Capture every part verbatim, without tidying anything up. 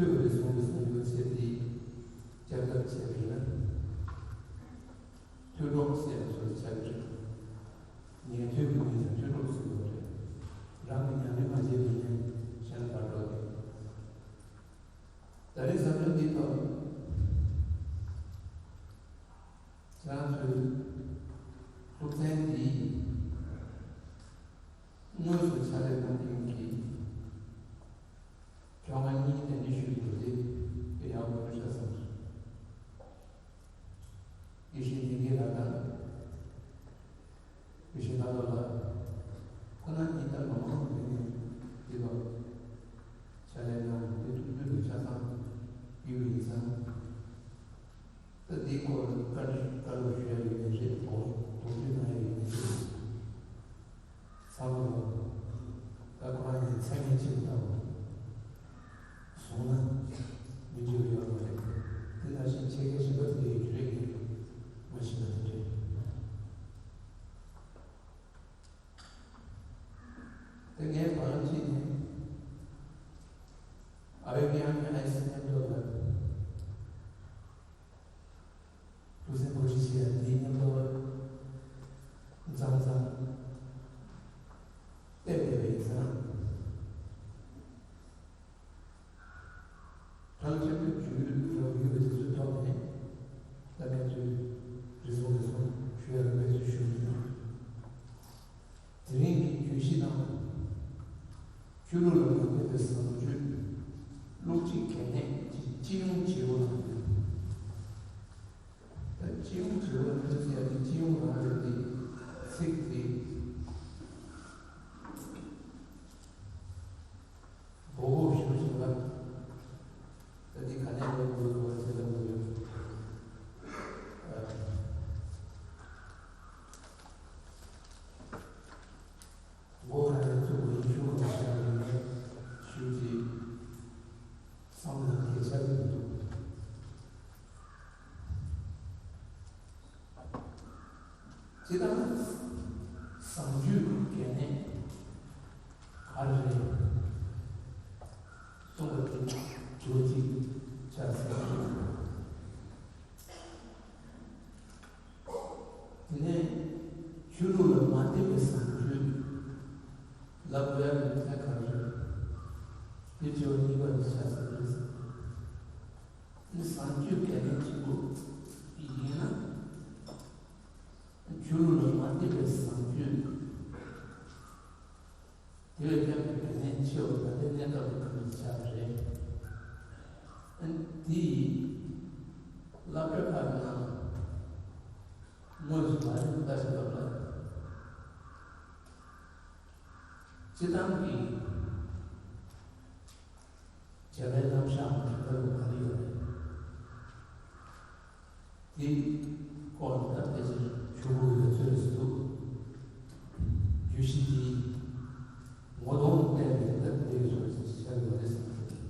ཐོས་པ་རེ་ཟུང་གི་གསུང་རྒྱུ་ཚེ་འདི་བསྐྱར་ལྡབ་བྱས་པ་ཡིན་ན། ཐོས་གྲོགས་ཟེར་བ་ཚོར་ཆགས་ཀྱི་རེད། ཉན་ཐོས་ཀྱི་མིང་ལ་ཐོས་གྲོགས་ཟེར་བ་རེད། རང་གི་ཉམས་ལེན་མ་བྱས་པའི་ཉན་གཞན་ལ་བར་འགྲོ་གི། ད་རེས་ཟབ་སྦྱོང་འདིའི་ཐོག་ཁྱེད་རང་ཚོའི་སློབ་ཚན་འདི་དངོས་སུ་ཕྱག་ལས་གནང་མཁན་གྱི་ཁྱོ་ག་གཉིས་གདན་འདྲེན་ཞུས་ཡོད་དེ་དེ་ཡག་པོ་འདུག་ཤག་བསམ་སོང་། དགེ་བཤེས་ཉིན་དགེ་ལགས་དང་། དགེ་བཤེས་ལྷག་རྡོར་ལགས། ཁོ་ན་གཉིས་ད་ལོ་མང་པོ་ནས་འདི་ལོ་ཕྱག་ལས་གནང་དེ་ཐུགས་ཕན་གྱི་ཆ་ཚང་ཡོད་པ་ཡིན་ཙང་། ད་འདིའི་སྐོར་བཀའ་འདྲི་བཀའ་སློབ་ཞུ་ཡ་ཡོད་ནའི་རེད། དོགས་དོགས་གཅོད་གནང་ཡ་ཡོད་ནའི་རེད། ཚང་མ་ལ་ད་ཁོ་རང་གཉིས་མཚན་སྙན་ཆེན་པོ་བཏང་སོང་ན་མི་འགྲིག་པ་ཡོད་མ་རེད། དེ་ནང་བཞིན་ཆེད་མཁས་གཞན་པ་དེ་འདྲ་ཡོད་རྒྱུ་རེད་ངས་མ་ཤེས་པ་དེ་འདྲ་རེད། དེ་ངས་བར་གཅིག་ནས་ཨ་ཡོ་གི་ཨ་མྱེས་ཨའི་སི་མཉམ་དུ་ལ། ཐུགས་སེམས་བཀྲ་ཤིས་ཆེ་ཡ་འདིའི་མཉམ་དུ་མཚམས་མཚམས་བལྟས་བསྡད་པ་ཡིན་ཙང་། ཐང་ཆེན་པོའི་རྒྱུས་ཡོད་རང་ཡོད་པའི་དེ་ཚོའི་ཐོག་ནས་ད་ངས་ཚོས་རེ་ཟུང་རེ་ཟུང་ཞུ་ཡ་རེ་བས་ཚོས་ཞུ་མི་འདུག་དེ་རིང་གི་བརྗོད་གཞི་ནང་ཆོས་ལུགས་ལ་མ་ལྟོས་པའི་བཟང་སྤྱོད། བློ་གཅིག་གལ་གནད་ཀྱི་སྤྱི་ཡོངས་བརྗེ་པོ་ལ་ལྟོས། ད་སྤྱི་ཡོངས་བརྗེ་པོ་ལ་ལྟོས་ཟེར་ཡ་དེ་སྤྱི་ཡོངས་རང་རེད་དེ་ཚིག་དེ་མགོ་སྐོར་ཞུ་བཞིན་པ། ད་འདི་ག་ནས་ལོག་དགོས་དགོས་ཟེར་ལབ་དགོས་ཡོད། མགོ་ག་ནས་བཙུགས་དགོས་ཡིན་ཤུགས་ག་ནས་བཞག་དགོས་ཡིན་ཤུགས་ཀྱིས་བསམ་བློ་གལ་ཆེ་རུ་འདུག་སྤྱིར་བཏང་བཟང་སྤྱོད་ཀྱི་གལ་གནད་ག་རེ་རེད་གསུངས་པ་དེ་དྲི་བ་གཅིག་ཆགས་སྲིད། དེ་ནས་ཆོས་ལུགས་ལ་མ་བརྟེན་པའི་བཟང་སྤྱོད་ལབ་དགོས་ཡ་མེད་ན་ག་རེ་རེད། དེ་དྲི་བ་གཉིས་པ་དེ་ཆགས་སྲིད་རེད། བཟང་སྤྱོད་གལ་གནད་ཆེན་པོ་ཡིན་ན། ཆོས་ལུགས་ལ་མ་བརྟེན་པའི་བཟང་སྤྱོད་དེ་བས་ཀྱང་གལ་གནད་ཆེ་བ་ད་ལྟའི་གནས་སྐབས་ལ་གང་ཆགས་པ་རེད། དེ་ཡིས་སློབ་གྲྭ་ཁག་ནང་དངོས་སུ་མ་རིག་ལྟ་ཞིག་ལབ་ལ། སྤྱིར་བཏང་གི་བྱ་བའི་རྣམ་གཞག་མ་ཞིག་ལྟ་བུ་ག་རེ་ཡོད་རེད། དེ་སྐོར་ལ་ད་ཕལ་ཆེར་ཆུ་བོ་ཡོད་ཚོད་རེད་འདུག་བརྗོད་གཞི་འདི་ངོ་གདོང་དུ་བལྟས་ནས་ད་དེ་ཡོད་ཚོད་ཤར་ཡོད་རེད་བསམ་གྱི་འདུག་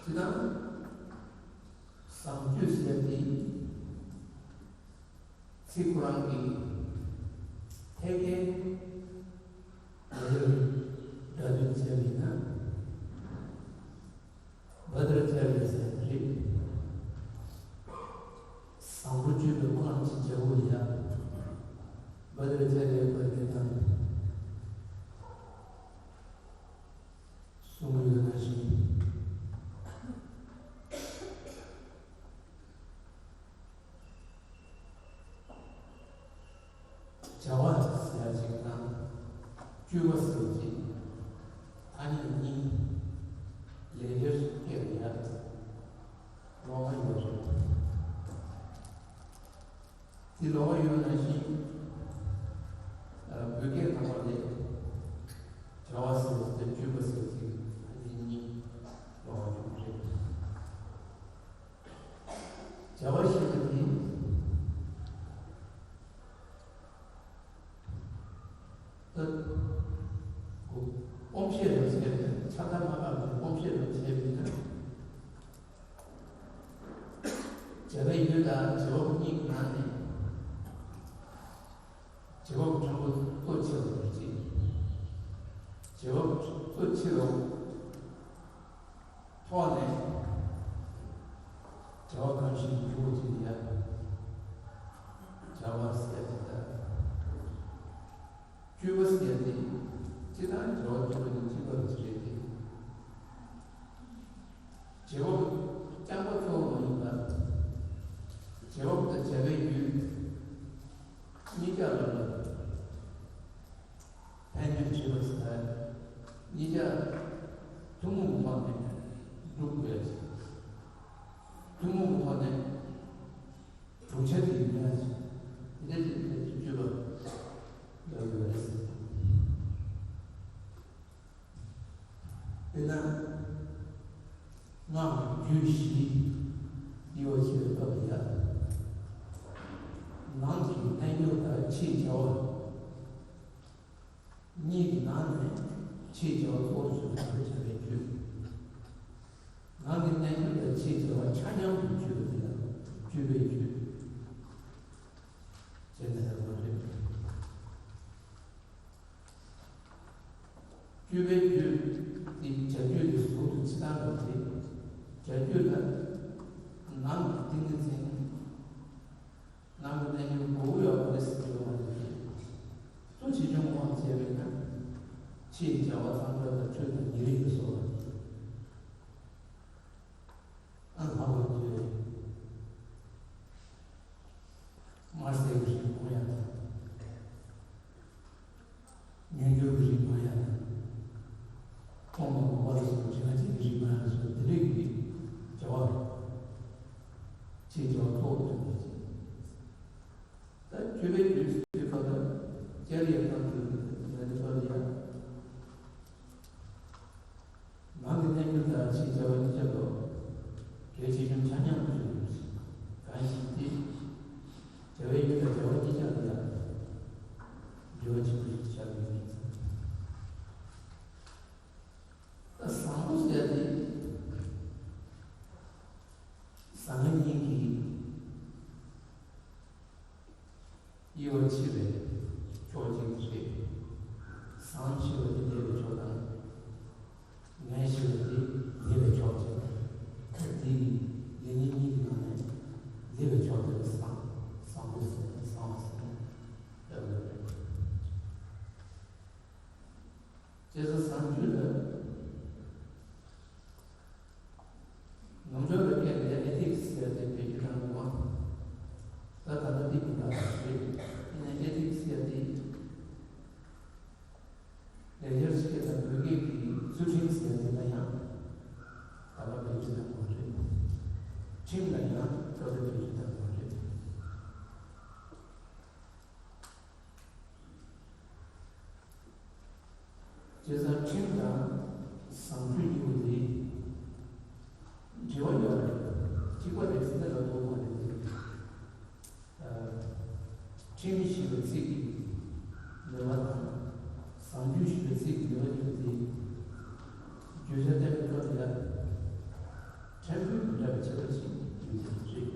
དེ་དང་བཟང་སྤྱོད་ཟེར་ཏེ་ཚིག་ཁོ་རང་གི་ཐད་ཀའི་ལ་ལར་སྒྲ་དོན་བྱས་པ་ཡིན་ན་བྷ་དྲ་ཙ་རི་ཡ་ཟེར་བ་རེད། བཟང་པོ་སྤྱོད་པའི་ཁོ་རང་གི་རྒྱལ་པོ་ལ་ཡ་བྷ་དྲ་ཙ་རི་ཡ་བར་གྱི་དང་། གསུང་ཡོད་ན་ཞིག་བྱ་བ་ཟེར་ཡ་ཅིག་དང་། སྤྱོད་པ་ཟེར་ཅིག་ཨ་ནི་གཉིས་ལས་འབྲས་སུ་སྐྱེལ་ཡ་ལོགས་ཀ་ཡོད་རེད། དེ་ལོགས་ཀ་ཡོད་ན་ཞིག་བོད་སྐད་ནང་ལ་ལས་བྱ་བ་ཟེར་ཏེ་སྤྱོད་པ་ཟེར་ཅིག་ཨ་ནི་གཉིས་ལོགས་ཀ་ཡོད་རེད། བྱ་བ་ཞེས་པ་དེ་ད་སྤོམ་བཤད་རབ་བྱས་པའི་ཆགས་སྡང་མ་འཕགས་པའི་སྤོམ་བཤད་རབ་བྱས་པའི་ན། བྱ་བའི་ཡུལ་དང་བྱེད་པ་པོ་གཉིས་ཀྱི་ བྱེད་པ་ཕྲན་བུ་གཙོ་ཆེ་བ་ཡིན་གཅིག་བྱེད་པ་གཙོ་ཆེ་བའི་ཐོག་ནས་བྱ་བ་གང་ཞིག་འགྲུབ་པ་ཅིག་ཡ། བྱ་བ་ཟེར་ཡ་དེ་ལྟར། སྤྱོད་པ་ཟེར་ཡ་དེ་སྤྱིར་བཏང་བྱ་བ་སྤྱོད་པ་ནི་སྤྱི་པ་རེད་དེ། བྱེད་པ་རྐྱང་པ་གཙོ་བོ་མ་ཡིན་པར། བྱེད་པ་དང་བྱ་བའི་རྒྱུ་གཉིས་ཀ་ལ་ལ་ཕན་གནོད་བྱེད་པ་ཟེར་གཉིས་ཀ་ཐུན་མོང་གི་ཐོག་ནས་སྒྲུབ་དགོས་ཡ་ཞིག་ཐུན་མོང་གི་ཐོག་ནས་གྲུབ་ཆ་དེ་ཡིན་ཡ་ཞིག་དེ་འདྲ་ཞིག་ཕན་ཚུན་སྤྱོད་པ་ལ་ཡོད་རེད། དཔེར་ན། སྔགས་རྒྱུད་བཞི་དབྱེ་བ་ཕྱེ་བའི་སྐབས་ལ་ཡ། ནང་གི་རྣལ་འབྱོར་དང་ཕྱིའི་བྱ་བ། གཉིས་ཀྱི་ནང་ནས་ཕྱིའི་བྱ་བ་གཙོ་བོར་བཟུང་བའི་བྱ་བའི་རྒྱུད། ནང་གི་རྣལ་འབྱོར་དང་ཕྱིའི་བྱ་བ་ཆ་མཉམ་དུ་སྤྱོད་པ་དེ་ལ་སྤྱོད་པའི་རྒྱུད་ཅེས་ལབ་པ་རེད། སྤྱོད་པའི་རྒྱུད་དེ་བྱ་རྒྱུད་ཀྱི་ཟུར་དུ་ཕྱི་ནང་ལ་བྱེད། བྱ་རྒྱུད་ལ་ནང་གི་ཏིང་ངེ་འཛིན། ནང་གི་རྣལ་འབྱོར་གོ་བོ་ཡོད་པ་རེད་ཟེར་གྱི་ཡོད་མ་རེད། གཙོ་ཆེ་ཆུང་དབང་བྱས་པས་ན་ཕྱིའི་བྱ་བ་ཚང་མ་ལ་ཆོས་དང་ཉེ་རིང་གི་བཟོ་བ་རེད། ཨ་ལྷག་པར་དུ་དམར་ཟས་ཀྱི་རིགས་སྤོང་ཡ་དང་། མྱོས་འགྱུར་གྱི་རིགས་སྤང་ཡ་དང་། ཁོང་དང་མ་པ་ལ་སོགས་དྲི་ང་ཅན་གྱི་རིགས་སྤང་ཡ་ལ་སོགས་དེ་འདྲའི་གི་བྱ་བ། ཕྱིའི་བྱ་བ་གཙོ་བོ་དེ་འདྲ་ཅིག་ད་སྤྱོད་པའི་རྒྱུད་ཀྱི་ཁ་ལ་ཅར་ཡ་ཁང་དུ་ལ་ནི་པ་ལ་ཡ། ནང་གི་རྣལ་འབྱོར་དང་ཕྱིའི་བྱ་བ་གཉིས་ཆར་དུ་གལ་ཆེ་ཆུང་ཆ་མཉམ་དུ་ཡོད། གང་ཞིག་སྟེ། བྱ་བའི་རྒྱུ་དང་བྱ་བ་གཉིས་ཆར་དུ་ཡང་འབྲེལ་བ་ཆེན་པོ་ཞིག་ཆགས་ཡོད་མིན། ད་བཟང་པོ་ཟེར་ཡ་དེ་བཟང་ངན་གཉིས་ཀྱི་དབྱེ་བ་ཕྱེ་བའི་ཕྱོགས་གཅིག་རེད། བཟང་ཞེས་པ་དེ་ལེགས་པའི་ཕྱོགས་དང་། ངན་ཞེས་པ་དེ་ཉེས་པའི་ཕྱོགས་བྱས། ད་དེ་ནི་ལེགས་ཉེས་གཉིས་ཀྱི་ནང་ནས་ལེགས་པའི་ཕྱོགས་དེ་ལ་བཟང་། བཟང་པོ་ཟེར་ན་བཟང་བ་ཟེར་ན་ལབ་ཡོད་རེད། བྱས་ཙང་བཟང་སྤྱོད་ལ། ནང་ཆོས་ལ་བརྟེན་ནས་ཨེ་ཐིག་སི་ཟེར་ཏེ་བེད་སྤྱོད་བཏང་འདུག་ཨང་། ད་ད་ལྟ་འདི་མི་འདྲ་བ་རེད། ཡིན་ནའི་ཨེ་ཐིག་སི་ཟེར་ཏེ། ལེགས་སྦྱར་སྤྱི་སྐད་དང་བོད་སྐད་ཀྱི་ཚུལ་ཁྲིམས་ཟེར་ཏེ་ལ་ཡང་ད་ལྟ་བེད་སྤྱོད་བཏང་འདུག་རེད། ཁྲིམས་ལ་ཡང་ད་ལྟ་བེད་སྤྱོད་བཏང་འདུག་རེད། བྱས་ཙང་ཁྲིམས་དང་བཟང་སྤྱོད་གཉིས་པོ་དེ་འབྲེལ་བ་ཡོད་རེད། གཅིག་པ་རེད་ཟེར་ན་ལ་དོགས་པ་རེད་དེ། ཨ། ཁྲིམས་ཞེས་པའི་ཚིག་གི་ནུས་པ་དང་། བཟང་སྤྱོད་ཞེས་པའི་ཚིག་གི་ནུས་པ་གཉིས་པོ་དེ་བརྗོད་བྱ་བསྟན་པའི་སྐབས་ལ་ཕྲན་བུ་མི་འདྲ་བའི་ཁྱད་པར་ཞིག་ཡོད་པ་རེད།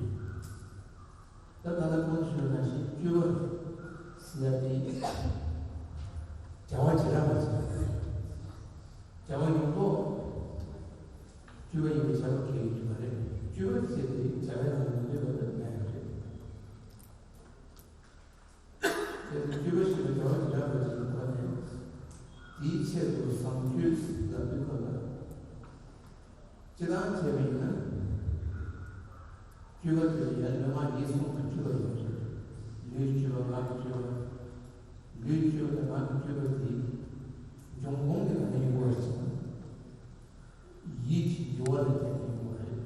ད་ད་ལྟ་གོང་དུ་ཞུས་པ་ནང་བཞིན་སྤྱོད་པ་ཟེར་ཡ་དེ་བྱ་བ་བྱེ་བྲག་པ་ཅིག་བྱ་བ་ཡོངས་རྫོགས་སྤྱོད་པ་ཡིན་པའི་ཁྱབ་པ་འགལ་གྱི་མ་རེད། སྤྱོད་པ་ཟེར་དེ་བྱ་བའི་ནང་ནས་མི་འདོད་པ་ལ་མེད་པ་རེད། དེ་ནི་སྤྱོད་པ་ཞེས་པའི་བྱ་བ་བྱེ་བྲག་པ་ཞིག་གི་སྒོ་ནས་དེའི་ཆེད་དུ་བཟང་སྤྱོད་ལབ་དུས་སྐབས་ལ། སྤྱིར་བཏང་བྱས་པ་ཡིན་ན། སྤྱོད་པ་དེ་ལ་ཡང་ལུས་ངག་ཡིད་གསུམ་གྱི་སྤྱོད་པ་ཡོད་རེད། ལུས་སྤྱོད་པ་ངག་གི་སྤྱོད་པ། ལུས་སྤྱོད་པ་དང་ངག་གི་སྤྱོད་པ་དེ་འབྱུང་ཁུངས་དེ་ག་ནས་ཡོང་བ་རེད་ཟེར་ན། ཡིད་ཀྱི་འགྱུ་བ་ལ་བརྟེན་ནས་ཡོང་བ་རེད།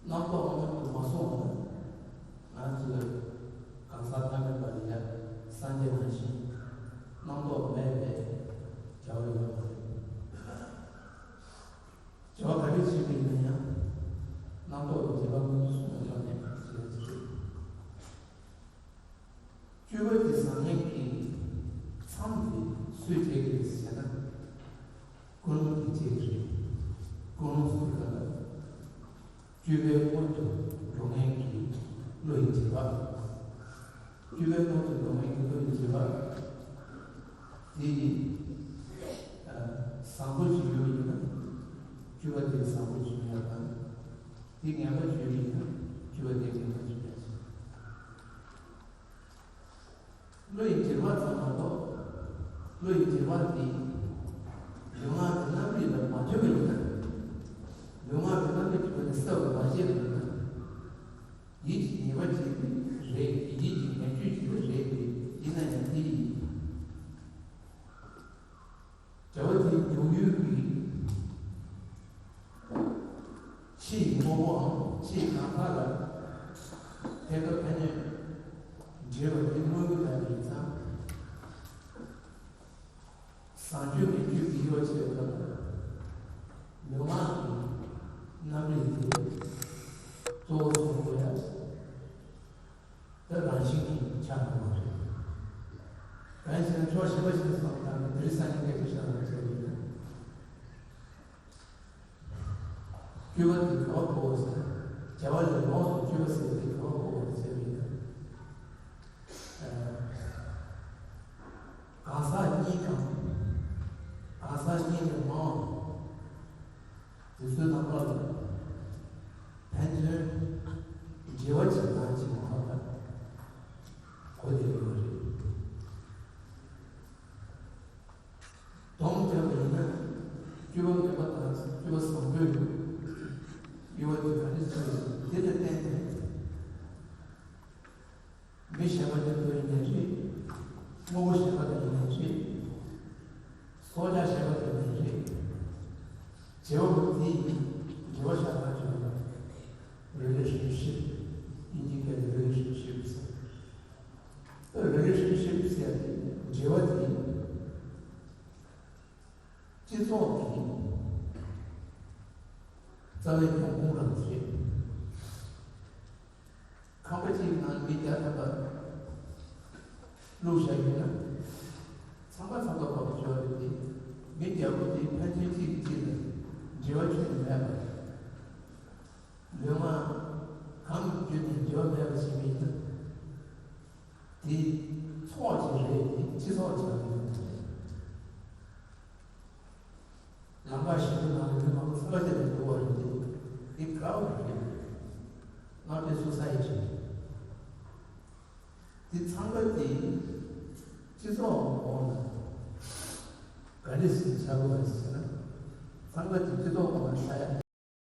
རྣམ་རྟོག་མངོན་དུ་མ་སོང་བ་ན། ང་ཚོས་གང་ཟག་ཐ་མལ་པ་ལ་ཡང་སངས་རྒྱས་ནང་བཞིན་རྣམ་རྟོག་མེད་པའི་བྱ་བ་ཡོད་མ་རེད། བྱ་བ་ག་རེ་བྱེད་པ་ཡིན་ན་ཡང་རྣམ་རྟོག་གི་འགྱུ་བ་མངོན་དུ་སོང་བའི་ཐོག་ནས་བྱེད་ཡ་ཅིག་རེད། སྤྱོད་པ་དེ་བཟང་ངན་གྱི་མཚམས་དེ་སུས་བཅད་ཀྱི་རེད་ཟེར་ན། ཀུན་སློང་གིས་བཅད་ཀྱི་རེད། ཀུན་སློང་ཟེར་དུས་སྐབས་ལ། སྤྱོད་པའི་སྔོན་དུ་འགྲོ་མཁན་གྱི་བློ་ཡི་བྱེད་པ། སྤྲུལ་པའི་སྐབས་སུ་གདོང་མའི་དགེ་སློང་གི་བྱེད་པ་དེ་ཡིན། ཨ། བཟང་པོ་ཞིག་ཡོད་ཡིན་ན་སྤྲུལ་པ་དེ་བཟང་པོ་ཞིག་ཡོད་དང་། དེ་ངན་པ་ཞིག་ཡོད་ཡིན་ན་སྤྲུལ་པ་དེ་ངན་པ་ཞིག་ཡོད་ཅིང་། བློ་ཡི་འབྱེད་པ་ཙམ་མ་གཏོགས། བློ་ཡི་འབྱེད་པ་དེ་ལུས་ངག་གི་རྣམ་རིག་ལ་མ་འཇུག་པ་ཡིན་ན། ལུས་ངག་གི་རྣམ་རིག་གི་སྒོ་ནས་གསལ་བར་མ་བྱས་པ་ཡིན་ན། ཡིད་ཀྱི་ཉེས་པ་བྱས་ཏེ་རེད། ཡིད་ཀྱི་ངན་སྤྱོད་བྱས་པ་རེད་དེ། ཡིན་ན་ཡང་དེ་ཡིན། བྱ་བ་དེའི་འཇུག་ཡུལ་གྱི་ཕྱི་ཡི་དངོས་པོའམ་ཕྱི་ཡི་གང་ཟག་ལ་ཐད་ཀར་ཕན་གནོད་འབྲེལ་བ་དེ་དངོས་པོ་ལྟ་བུ་ཡིན་ཙང་། བཟང་སྤྱོད་ངན་སྤྱོད་ཀྱི་དབྱེ་བ་ཕྱེ་བའི་སྐབས་ལ། ལུས་ངག་གི་རྣམ་རིག་དེ་གཙོ་བོ་བཟུང་དགོས་ཡ། ད་རང་བཞིན་གྱིས་ཆགས་འགྲོ་བ་རེད། གང་ཡིན་ཟེར་ན་ཕྱོགས་གཞན་པ་ཞིག་ནས་བསམ་བློ་བཏང་ན་དེ་རིང་སང་ཉིན་སྐད་ཆ་བཤད་པ་བྱས་པ་ཡིན་ན། སྤྲུལ་པ་དེ་ག་པར་གོ་དགོས་ཟེར་ན། བྱ་བ་ལས་ལོགས་སུ་སྤྲུལ་པ་ཟེར་དེ་ག་པར་གོ་དགོས་ཟེར་བ་ཡིན་ན། ཨ། གང་ཟག་གཉིས་དང་། གང་ཟག་གཉིས་ལས་མང་བ། དེ་ཚོའི་ནང་ལོགས་ལ་ཕན་ཚུན་འབྲེལ་བ་བྱེད་སྟངས་ཅིག་མ་ཧ་པ་གོ་བསྡད་ཡོད་རེད། དོན་བྱས་པ་ཡིན་ན། སྤྲུལ་པ་ངན་པ་དང་སྤྲུལ་པ་བཟང་པོའི་དབྱེ་བ་དེ་ག་འདྲ་ཞིག་ཡོད་དེ་ལ་བརྟེན་ནས། མི་གཞན་པ་དང་ཡིན་ནའི་རེད། དངོས་པོ་གཞན་པ་དང་ཡིན་ནའི་རེད། སྲོག་ཆགས་གཞན་པ་དང་ཡིན་ནའི་རེད། བྱེད་པ་པོ་དེ་ཡིན། འབྲེལ་བ་བཞག་སྟངས་བྱུང་ན། རི་ལེ་ཤན་ཤིབ། དབྱིན་ཇིའི་སྐད་ལ་རི་ལེ་ཤན་ཤིབ་ཟེར། ད་རི་ལེ་ཤན་ཤིབ་ཟེར་ཡ་དེ་འབྲེལ་བ་དེ་སྤྱི་ཚོགས་ཀྱི་རྩ་བའི་ཉམས་མྱོང་རང་རེད། ཁང་པ་གཅིག་ནང་མི་བརྒྱ་ཐམ་པ་བླུགས་བཞག་ཡོད་ན། ཚང་མ་ཚང་མ་བབས་ཤོར་རེད་དེ། མི་བརྒྱ་པོ་དེ་ཕན་ཚུན་གཅིག་གིས་གཅིག་ལ་འབྲེལ་བ་ཁྱོན་ནས་མེད་པ། ལུས་ངག་གང་གི་བརྒྱུད་ནས་འབྲེལ་བ་མེད་པ་ཞིག་ཡིན་ན། དེ་ཚོགས་ཀྱི་རེད་དེ། སྤྱི་ཚོགས་ཀྱི་རེད། ལམ་ཁ་ཞིག་གི་ནང་ལ་མི་མང་པོ་ཚང་མ་བསྡད་ནས་འདུག་པ་རེད་དེ། འདི་དགའ་བ་རེད། སྔར་དེ་སུ་ས་ཡི་ཆེད་དེ་ཚང་མ་དེ་སྤྱི་ཚོགས་འོག་ལ་ག་འདྲ་ཞིག་ཆགས་དགོས་པ་ཞིག་ཟེར་ན། ཚང་མ་དེ་སྤྱི་ཚོགས་འོག་ལ་ཆགས་ཡ་